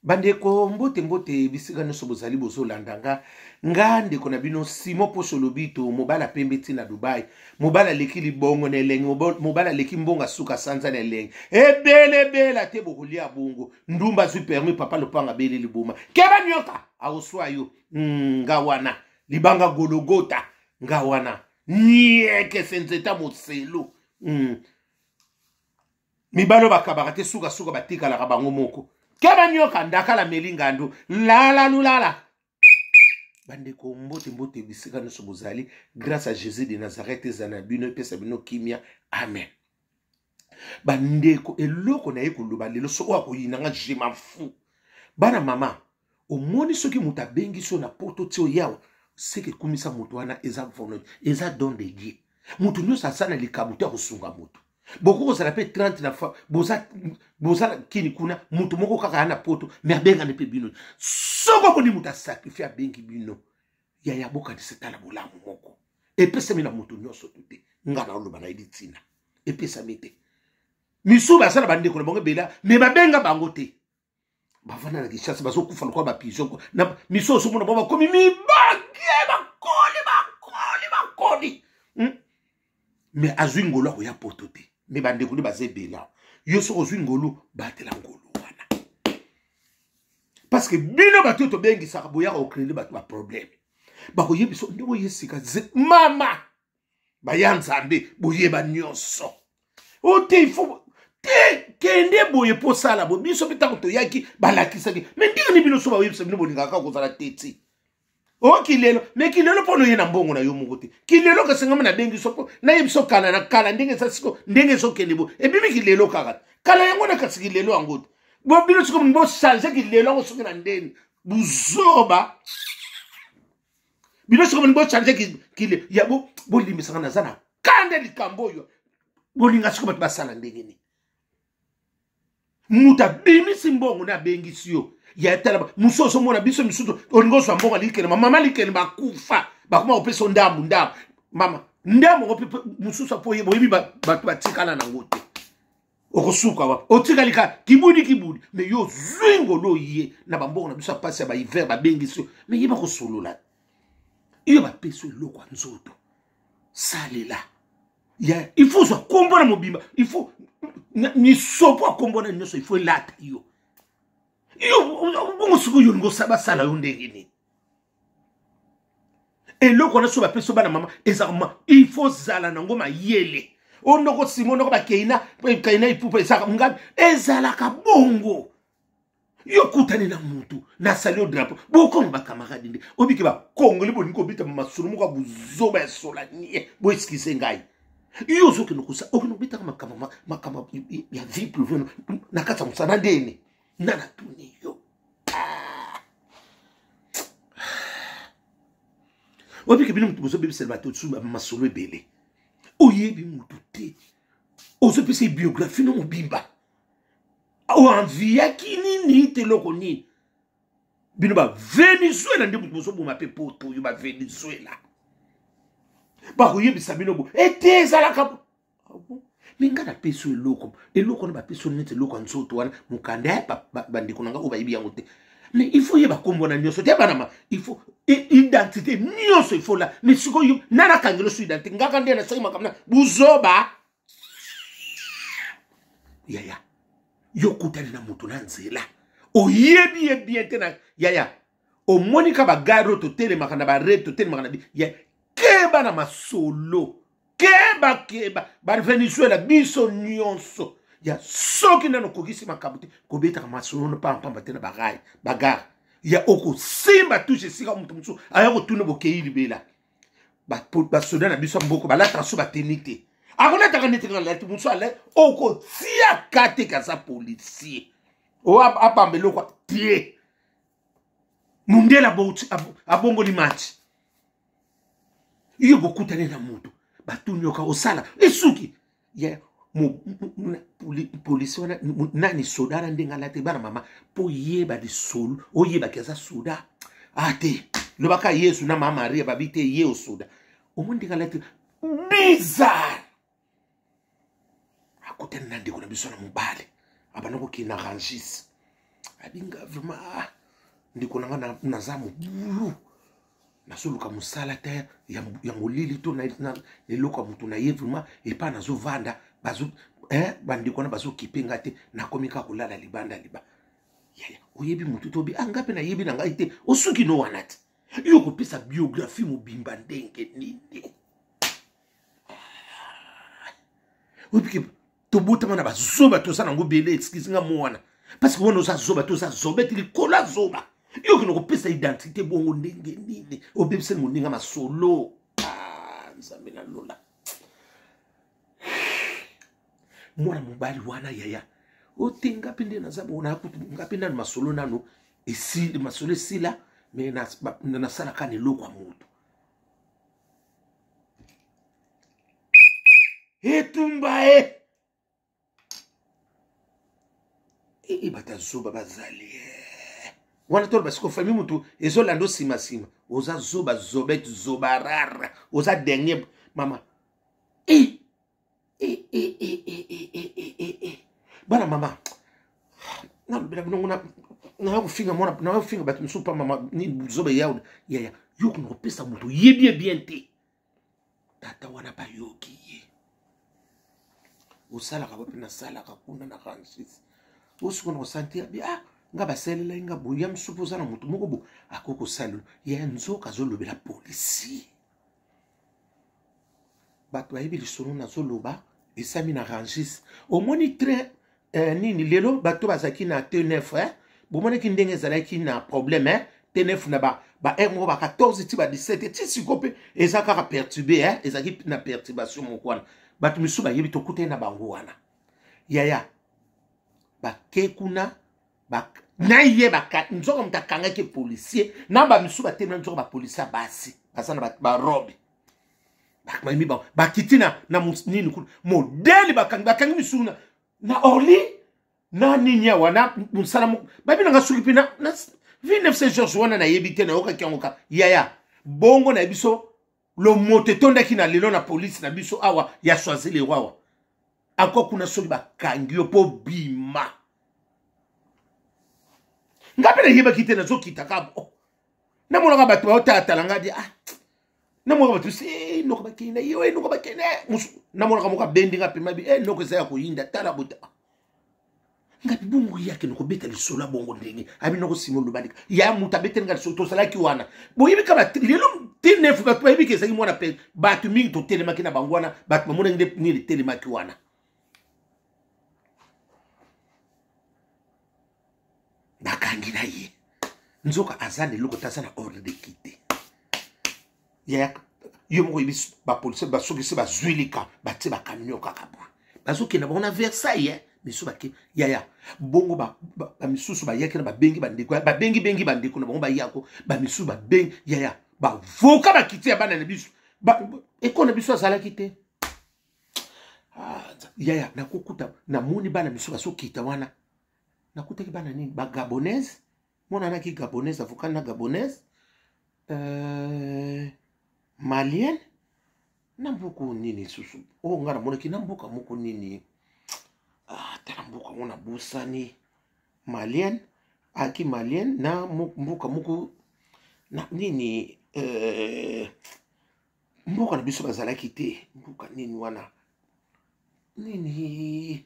Bandeko, mbote mbote bisika nyonso bozali bozolanda nga. Nga ndeko na bino Simon Poso Lobito, mobali pembe ti na Dubai, mobali aleki libongo na elengi, mobali aleki mbongo asuka sanza na elengi. Ebele bela te bokolia bongo. Ndumba azwi permis, papa lopanga abeli liboma. Keba nyoka akoswa yo. Nga wana libanga gologota, nga wana niekese nzeta moselu. Mibali oyo bakabaka te, sukasuka batikalaka bango moko. Keba nyoka ndakala meli ngandu lala lulala. Bandeko, mbote mbote bisika nyonso bozali. Grâce à Jésus de Nazareth ezala na bino, epesa bino kimia. Amen. Bandeko, eloko naye koloba lelo, soki oyo akoyina nga, je m'en fous. Bana mama, omoni soki moto abengisi yo na poto ti oyawa, seke ekumisa moto wana, eza volonté, eza don de Dieu. Moto nyonso aza na likabo te ya kosunga moto. Bokoki kozala mpe 30 na fa, boza, boza kini kuna, moto moko kaka ya na poto, me abengani mpe bino. Soki omoni moto asakrifie abengi bino, yaya, bokanisa tala bolamu moko epesami na moto nyonso tu te. Nga na oloba nayebi ntina epesami te. Misusu baza na bandeko na bango ebele, me babenga bango te. Bavanda na Kinshasa, bazokufa lokola bapigeon. Na miso ozomona bango bakomi mibange, bakoli bakoli bakoli. Me azwi ngolu akoya poto te. Me bandeko nde baza ebele awa. Yo soki ozwi ngolu, batela ngolu wana, parce que bino bato oyo tobengisaka boyaka kokrele bato baproblème. Bakoyebisa ndenge oye sika mama baya Nzambe, boyeba nyonso o te. Il faut te kende boye mpo osala boye. Biso mpe ntango toyaki balakisaki me ndenge nini bino so baoyebisa bino bolingaka kaka kozala teti o kilelo. Me kilelo mpo noye na mbongo na yo moko te. Kilelo kasengami nabengi so mpo nayebi so kala na kala ndenge eza siko, ndenge ezokende bo ebimi kilelo kaka kala yango na kasi kilelo yango te. Bo bino siko bochange kilelo yango soki na ndeni buzoba. Bino siko bochange kile ya bolimbisaka, naza na kanda likambo oyo. Bolinga siko bato basala ndenge nini? Moto abimisi mbongo na abengisi yo ya tala mosusu, ozomona biso misusu olingi ozwa mbongo alikelema mama likelema akufa, bakoma kopesa ndambu ndambu mama ndambu ngo mpe mosusu apo oyeba oyebi bato batikala nango te. Okosuka wapi? Otikali kaka kibudi kibudi. Me yo ozwi ngolo ye na bambongo na biso ya mpasi ya bahiver, babengisi yo, me yeba kosolola. Yo bapesi eloko ya nzoto, salela ya il faut ozwa kombo na mobimba, il faut misopo ya kombo na nyonso, il faut elata yo. Yo bongo sikoyo olingi basala yo ndenge nini? Eloko wana so bapesi bana mama, ezalaka il faut zala nango mayele. Oyo ndoko simo ndoko bakeina kaina ipupa ezalaka ngabi, ezalaka bongo. Yo kutani na mutu nasali yo drapeau, bokoma bakamarade nde obike bakongoli. Bolingi kobita masolo moko ya buzoba ya solanie, boexcuse ngai. Yo ozokende kosa, okende kobetaka makambo makambo ya vie privée na kati ya mosala ndeni na natuni yo. Obike bino motu bozobebisela bato masolo ebele. Oyebi motu te, ozopesa biographie no mobimba, oenviaki nini te eloko nini? Bino bavenezuela nde moto bozoboma mpe poto oyo. Bavenezuela bakoyebisa bino bo ete ezalaka me nga napesi yo eloko, eloko wana bapesi yo neti eloko ya nzoto wana, mokanda ya bandeko na nga oyo bayebi yango te. Mais il faut yeba kombo na nyonso te, banama, il faut identité nyonso, il faut la. Mais sikoyo nana akangelo so identité ngaka nde nasali makambo na buzoba. Yaya, yo okutani na moto na nzela, oyebi ye bien te na yaya, omoni ka bagare oyo totelemaka na bare, totelemaka na ya keba na masolo, keba keba bavenezuela biso nyonso ya soki nano okokisi makambo te, kobetaka masolo no pampamba te na barai bagare ya okosimba touche esika moto mosusu aya kotuna bokei libela. Basoda na biso ya mboka balataka so bateni te, akolataka neti nga nalati mosusu ala okotiaka te kaza policier oyo abamba eloko te. Mundele abongoli match. Yo bokutani na moto, batuni yoka osala esuki ya polisi wana nani soda na ndenge alati bana mama mpo yeba lisolo oyebaki aza soda a te. Lobaka Yesu na mama Maria babi te ye osoda, omoni ndenge alati bizarre. Akutani na ndeko na biso na mobali, abanda kokende na rangis. Abinga vraiment ah, ndeko na nga naza mobulu, nazoluka mosala te ya, ya molili to na, na eloko ya moto na ye vraiment epai nazovanda bazo eh, bandeko wana bazokipe nga te, nakomi kaka kolala libanda liba. Yaya, oyebi motu te obi ah, nga mpe nayebi na ngai te, osuki no wana te, yo kopesa biographie mobimba ndenge nini? Oyebi ke tobotama na bazoba, toza nango bele, excuse nga mo wana, parce que wana oza zoba te, oza zobete likolo ya zoba. Yo okende kopesa identité bongo ndenge nini? Obebiseli moninga masolo. Ah, Nzambe na lola. Mwana mobali wana yaya ote nga mpe nde naza bongo, nakutu nga mpe nanu masolo nanu esili, masolo esila, me nasalaka na eloko ya moto etumba e e bato ya zoba bazali wana toloba siko famille motu ezolanda nsima nsima, oza zoba zobete zoba rare, oza dernier mama e e e e e e e e e e bana mama nalobela bino naya kofinga mwana, naya kofinga bato mosusu pa mama nini zoba eyauna yaya yo kona kopesa moto oyebi ye bien te. Tata wana bayoki ye, osalaka wapi? Nasalaka kuna na Rangis. Osiko na kosantir bi ah nga basalelaki nga boye ya mosusu mpo oza na moto moko bo akoki kosalela ya nzoka azolobela polisi. Bato bayebi lisolo nazoloba, esami na Rangis. Omoni train nini lelo bato bazalaki na T9 eh? Bomonaki ndenge ezalaki na problème eh? T9 na ba ba heure moko ba 14 ti ba 17 ti siko mpe eza kaka perturbe eh? Ezalaki na perturbation moko wana, bato misusu bayebi, tokutani na bango wana yaya bake kuna na ye nzoka moto akangaki policier na bamisusu batelemi na nzoka bapolisier ya basi baza na barobe bakangi bango bakiti na, na nini kuna modele bakangi bakangi misusu na, na Orly na nini awa na mosala babi nanga soki mpe na, na ville Saint Georges wana nayebi te, nayokaki yango ka yaya bongo na biso lomoto etondaki na lelo na polisi na biso awa ya Choisy-le-Roi awa ako kuna soki bakangi yo mpo bima nga mpe nayebaki te, nazokita ka oh. Namonaka bato baotalatala nga di ah namonaka bato si eh, noko bakei na yo eh, noko bakei na namonaka moko abendi nga pema bi eh, noko eza ya koyinda tala bota nga bongo ye akende kobeta lisolo ya bongo ndenge abi noko nsima olobalika ya moto abeteli nga lisolo tozalaki wana boyebi kaka lelo te nefu bato bayebi ke ezalaki mwana pe bato mingi totelemaki na bango wana, bato bamonaki nde nini etelemaki wana. Bakangi na ye nzoka aza na eloko te, aza na ordre de quitte yaya yo moko oyebi bapolisier basokisi bazwilika batie bakamion kaka boye bazokenda bango na Versailles eh? Misu bake yaya bongo bamisusu bayaki na babengi bandeko, babengi bengi bandeko na bango bayako, bamisusu babengi yaya bavoka bakiti ya bana na biso ekolo na biso azalaki te. Ah, yaya nakokuta namoni bana misusu bazokita wana, nakutaki bana nini bagabonese, mwana naki gabonaise, avocat na gabonaise, malienne na mboka nini lisusu oyo ngai namonaki na mboka moko nini ah, tala mboka yango nabosani, malienne aki malienne na mboka moko na nini mboka na biso bazalaki te, mboka nini wana nini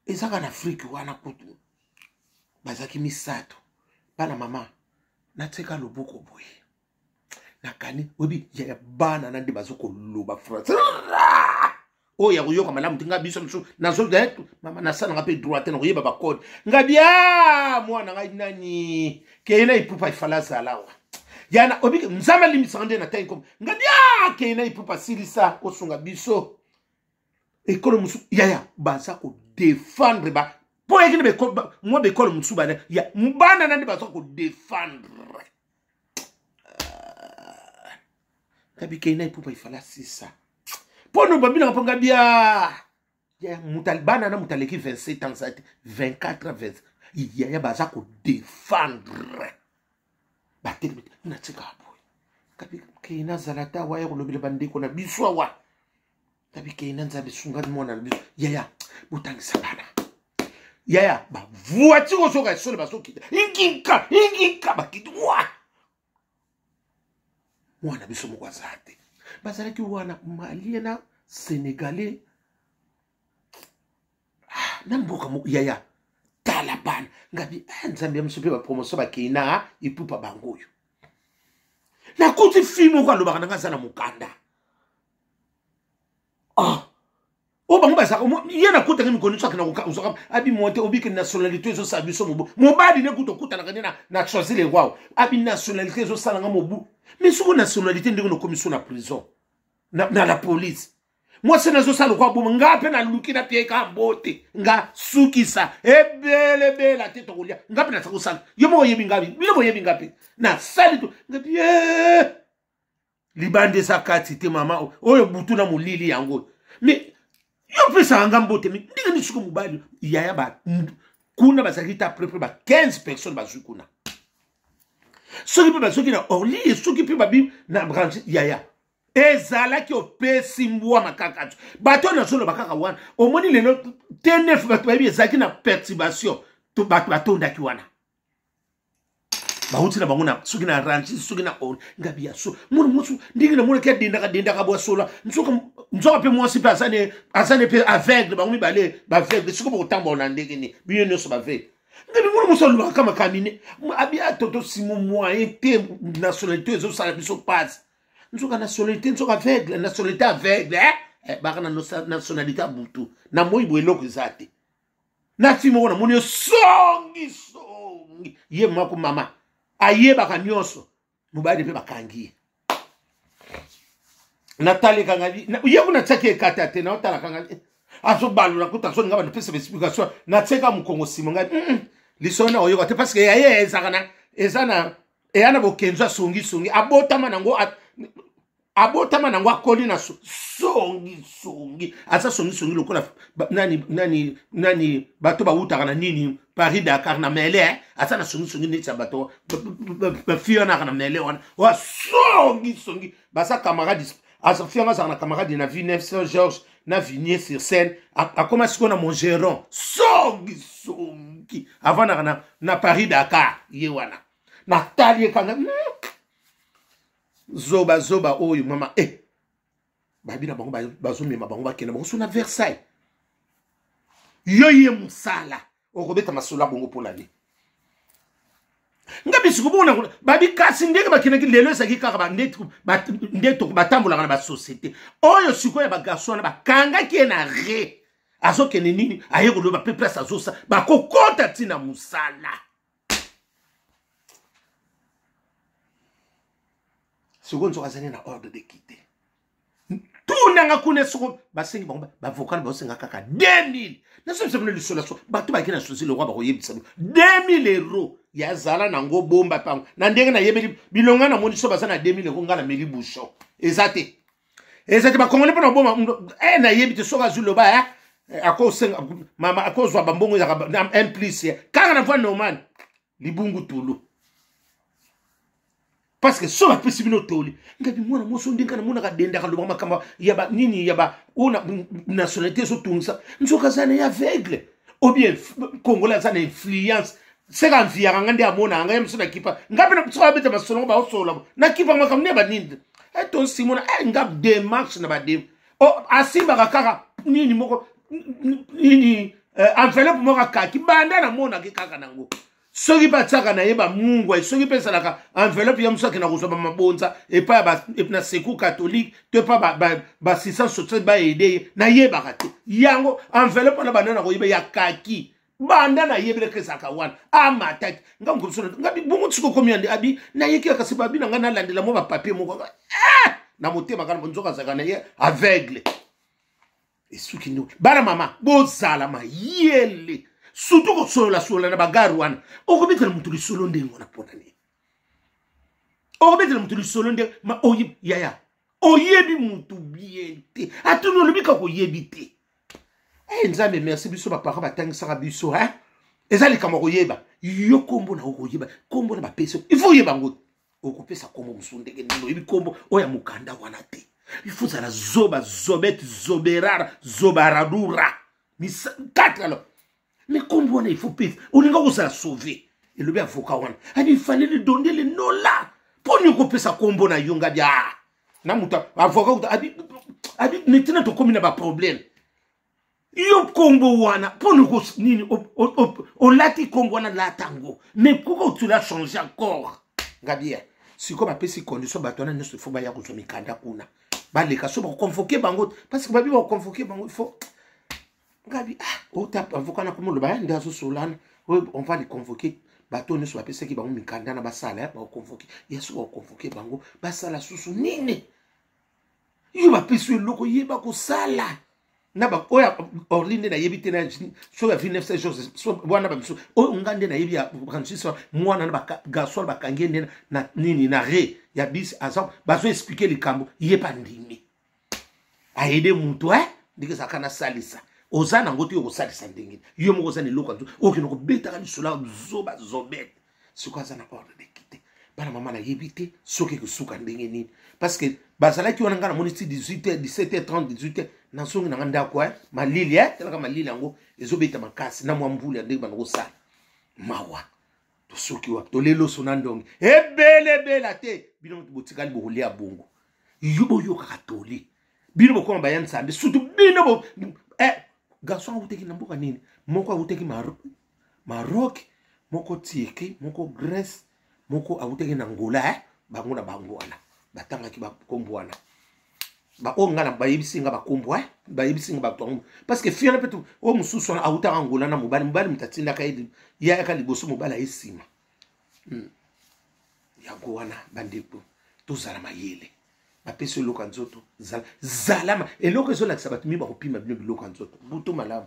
ezaka na Afrike wana kutu bazalaki misato bana mama natika loboko boye nakani oyebi ya bana na nde bazo koloba français oyo ya koyoka malamu te. Nga biso mosusu nazo mama nasalanga mpe droit te na koyeba bacode nga bia mwana ngai nani keye na ipupa ifala azala awa yana obiki Nzambe alimbisaka nde na tai nkoma nga bia keye na ipupa silisa osunga biso ekolo mosusu yaya baza kodefendre ba mpo oyaki na mwa bekolo mosusu bana ya bana na nde baza kodefendre ngabi kei na epupa ifala sisa mpo no babinaka mpo ngabi ya moto bana na moto aleki 27 ans te 24 ans 20 yaya baza kodefendre batelemi natikaka boye ngabi kei nazala ta waya kolobela bandeko na biso awa. Ngabi kei na Nzambe sunga mwana na biso yaya botangisa bana. Yaya, bavoiture ozoka esolo bazokita inginka inginka bakiti wa mwana biso moko aza te. Bazalaki wana Malien na Sénégalais, ah, na mboka moko. Yaya, tala bana ngabi, ah, Nzambe ya miso mpe bapromotion bakei na epupa bango oyo. Nakuti fi moko alobaka na nga aza na mokanda. Ah, oyo bango bazalaka ye nakutaki mikolo nyonso akenda kozwaka abi mwa te obiki nationalité ezosala biso mobu mobali ne kuta okutanaka nde na Choisy le Roi. Abi nationalité ezosala nga mobu, mais soko nationalité ndenge nokomi so na prison na la police, mwasi nazosala lokwa boma nga mpe naluki napieka mbote nga sukisa ebelebela te tokolia nga mpe naza kosala yo moko oyebi nga bino boyebi nga mpe nasali to nga ye libanda eza kati te mama oyo butu na molili yango. Mais yo opesaka nga mbote me ndenge nini siko mobali? Yaya, ba kuna bazalaki ta prepre ba 15 personnes bazwi kuna, soki mpe bazwaki na Orly, soki mpe babi na branche. Yaya, ezalaki opesi mbwa makaka bato oyo nazoloba kaka wana. Omoni lelo T9, bato bayebi ezalaki na perturbation, bato batondaki wana, bauti na bango na soki na rangi soki na on ngabi ya so mwana mwasi ndenge namonaki adendaka dendaka bwasola nzoka nzoka mpe mwasi mpe azane mpe aveugle, bango mibale baaveugle. Sikoyo bokotambola na ndenge nini bino nyonso baaveugle? Ngabi mwana mwasi alobaka kama kamine abi atoto simo moyen te, nationalité ezosala biso pasi. Nzoka nationalité, nzoka aveugle, nationalité aveugle, eh? Eh, baka na nationalité ya butu na moi boye eloko eza te. Na fi moko namoni ye songi songi, ye moko mama ayebaka nyonso, mobali mpe bakangi ye. Natalekanga ye kuna, tiaki ekata te, naotalaka ngai azobalola kuta azolinga bando pesa baexplication. Natieka mokongo nsima ngai lisolo na oyoka te parce que yaye ezaka na eza na eya na bokenzo asongisongi abotama nango, abotama nango, akoli na songi songi, aza songi songi lokola nani nani nani bato bawutaka na nini Paris Dakar na mele, eh? Aza na songi songi neti ya bato bafille wana aka na mele wana oya songi songi, baza camarade. Fille yango azalaka na camarade na Villeneuve Saint Georges na Vignier sur Seine, akoma sikoyo na Montgeron, songi songi, avandaka na Paris Dakar. Ye wana natali ye kanga zoba zoba oyo mama eh babi na bango bazomema bango bakenda bango so na Versailles. Yo ye mosala okobeta masolo ya bongo mpona nini? Nga bisiko bongo babi kasi ndenge bakendaki lelo ezalaki kaka nde batambolaka na basociété oyo sikoyo ya bagarçon wana bakangaki ye na re azokende nini aye koloba mpe place azosa bakokota ntina mosala. Sikoyo nzoka azali na ordre de quitter tunanga kuna, soko basengi bango bavocal baosenga kaka 2000. Nasobisa bino lisolo so bato baki na Choisy le Roi bakoyebisa bino 2000 euro yazala nango bomba mpango na ndenge nayebeli bilonga namoni so baza na 2000 euro. Nga nameli bouchon eza te, eza te. Bakongole mpona boma eh, nayebi te soki azwi loba eh, akosenga mama akozwa bambongo ezaka na un plus kaka na voie normale libungu tulu parce que so bapesi bino toli. Ngabi mwana mwasi ndenge namonaka dendaka lobaka makambo ya ba nini ya ba oyo nationalité ezotungisa, nzoka aza na ye aveugle ou bien Congolais aza na influence seka anviyaka nga nde amonaka ngai mosu nakipa nga mpe soki abeta masolo baosola nakipa makambo nde banini tosimona nga démarche na badem asimbaka kaka nini moko nini enveloppe moko akaki banda namonaki kaka nango soki mpe atiaka na ye bamungwa, soki mpe ezalaka enveloppe ya mosu akenda kozwa bamabonza epai na Secours catholique to epai baassistance sociale baede ye, nayebaka te yango enveloppe wana. Banda na koyeba ya kaki banda nayebelaka ezalaka wana amataki nga mokobiso nga bongo tika okomi yande abi nayeki kasi babi na ngai nalandela mwa bapapier moko eh! Na motema kaka nzoka azalaka na ye aveugle. Esuki ndoki. Bana mama, bozala mayele, surtout kosolola solola na bagare wana. Okobetela moto lisolo ndenge wana mpona nini? Okobetela moto lisolo ndenge ma oyebi yaya oyebi motu bien te, atuni olobi kaka oyebi te. Hey, Nzambe merci, biso baparent batangisaka biso eh? Eza likambo ya koyeba yo nkombo na okoyeba nkombo na bapesi, il faut oyeba yango. Okopesa nkombo mosusu ndenge nini? Oyebi nkombo oyo ya mokanda wana te. Il faut ozala zoba zobete zoberara zobaradura 4. Alors Mais nkombo wana il faut pesa, olinga kozala sauve. Elobi avocat wana abi il fallait lui donner le nom là. Mpo nini okopesa nkombo na yo? Ngabi ah na moto avocat kuta abi abi maintenant tokomi na baproblème. Yo nkombo wana mpo nini olati nkombo wana? Lata yango, mais pourquoi tu l'as changé encore? Ngabi eh sikoyo bapesi condition, bato wana nyonso ifo baya kozwa mikanda kuna, baleka so bakoconvoke bango, parce que babi bakoconvoke bango, il faut. Ngabi ah ota avocat na komoloba ya nde azosolana, on va les convoquer. Bato nyonso bapesaki bango mikanda na basala, bakoconvoke ya so bakoconvoke bango, basala susu nini? Yo bapesi yo eloko, yeba kosala na ba oyo Orly nde nayebi te, na so ya ville 9 Georges wana, babiso oyo nga nde nayebi ya Francis mwana na garçon, bakangi ye nde na nini na re ya bis, aza bazo expliquer likambo, ye pa ndimi ayede mutu e ndenge ezalaka nasalisa. Oza nango te, okosalisa ndenge yo moko oza na eloko ya okende kobetaka lisolo ya zoba zobete. Sikoyo aza na ordre de quitter bana mama, nayebi te soki ekosuka ndenge nini, parce que bazalaki wana, ngai namoni ti 18h, 17h30, 18h nazongi nanga ndako. Malili talaka malili yango ezobeta makasi na mwa mbula ndenge banda kosala mawa. Tosuki wapi? Toleloso na ndonge ebelebela te. Bino botikali bokolia bongo, yo boyokaka toli, bino bokoma baya Nzambe, surtout bino bo garçon awutaki na mboka nini? Moko awutaki Maroc, moko Turquie, moko Grèce, moko awutaki na Angola. Bango na bango wana batangaki bakombo wana, baoyo nga na bayebisi nga bakombo, bayebisi nga bato yango, parce que fiana mpe oyo mosusu wana awutaka Angola na mobali. Mobali moto atindaka ye, ye ayaka liboso, mobali aye nsima. Yango wana bandeko, tozala mayele. Bapesi eloko ya nzoto, zala zala eloko ezolakisa bato mingi bakopima bino biloko ya nzoto. Butu malamu.